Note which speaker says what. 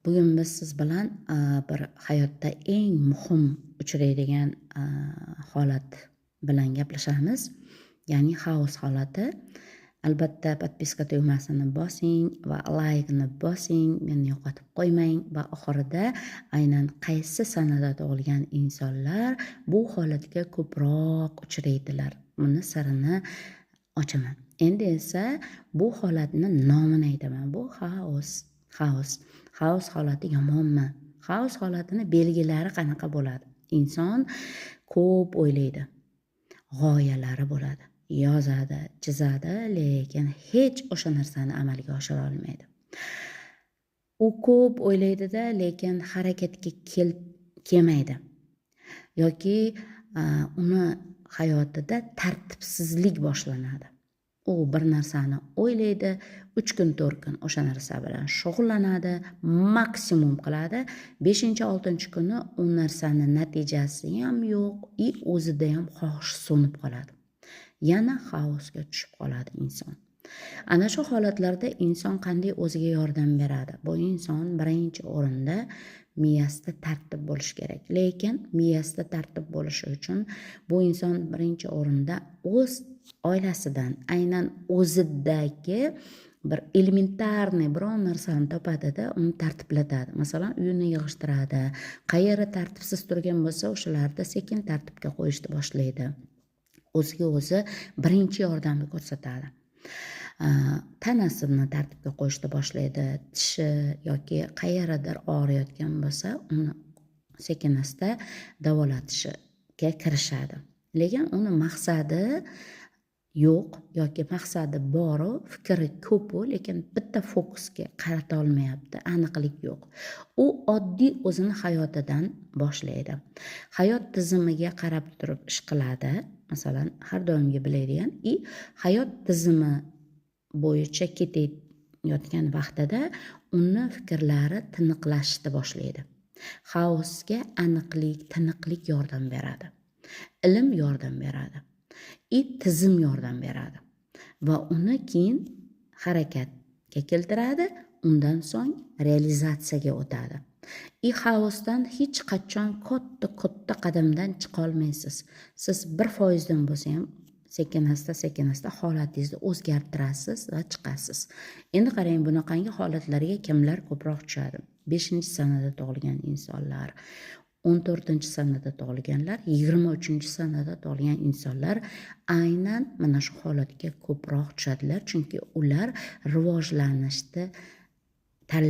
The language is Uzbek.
Speaker 1: Bugun biz siz bilan bir hayotda eng muhim uchraydigan holat bilan gaplashamiz, ya'ni xaos holati. Albatta, подписка tugmasini bosing va laykni bosing, meni yo'qotib qo'ymang. Va oxirida aynan qaysi sanada tug'ilgan insonlar bu holatga ko'proq uchraydilar, buni sirini ochaman. Endi esa bu holatni nomini aytaman. Bu xaos. Xaos, xaos holati yomonmi? Xaos holatini belgilari qanaqa bo'ladi? Inson ko'p o'ylaydi, g'oyalari bo'ladi, yozadi, chizadi, lekin hech o'sha narsani amalga oshira olmaydi. U ko'p o'ylaydida, lekin harakatga kelmaydi yoki uni hayotida tartibsizlik boshlanadi. U bir narsani o'ylaydi, 3 kun, 4 kun o'sha narsa bilan shug'ullanadi, maksimum qiladi, beshinchi, oltinchi kuni u narsani natijasi ham yo'q и o'zida ham xohish so'nib qoladi, yana xaosga tushib qoladi inson. Ana shu holatlarda inson qanday o'ziga yordam beradi? Bu inson birinchi o'rinda miyasida tartib bo'lishi kerak. Lekin miyasida tartib bo'lishi uchun bu inson birinchi o'rinda o'z oilasidan, aynan o'zidagi bir элементарный biron narsani topadida, uni tartiblatadi. Masalan, uyini yig'ishtiradi, qayeri tartibsiz turgan bo'lsa, o'shalarni sekin tartibga qo'yishni boshlaydi, o'ziga o'zi birinchi yordamni ko'rsatadi, tanasini tartibga qo'yishni boshlaydi. Tishi yoki qayeridir og'riyotgan bo'lsa, uni sekin asta davolatishga kirishadi. Lekin uni maqsadi yo'q yoki maqsadi boru, fikri ko'pu, lekin bitta fokusga qarata olmayapti, aniqlik yo'q. U oddiy o'zini hayotidan boshlaydi, hayot tizimiga qarab turib ish qiladi. Masalan, har doimgi biladigan и hayot tizimi bo'yicha ketayotgan vaqtida uni fikrlari tiniqlashishni boshlaydi. Xaosga aniqlik, tiniqlik yordam beradi, ilm yordam beradi и tizim yordam beradi va uni keyin harakatga keltiradi, undan so'ng realizatsiyaga o'tadi. И xaosdan hech qachon katta katta qadamdan chiqolmaysiz. Siz 1%dan bo'lsa ham sekin asta, sekin asta holatingizni o'zgartirasiz va chiqasiz. Endi qarang, bunaqangi holatlarga kimlar ko'proq tushadi? Beshinchi sanada tug'ilgan insonlar, 14-sanada tug'ilganlar, 23-sanada tug'ilgan insonlar aynan mana shu holatga ko'proq tushadilar, chunki ular rivojlanishni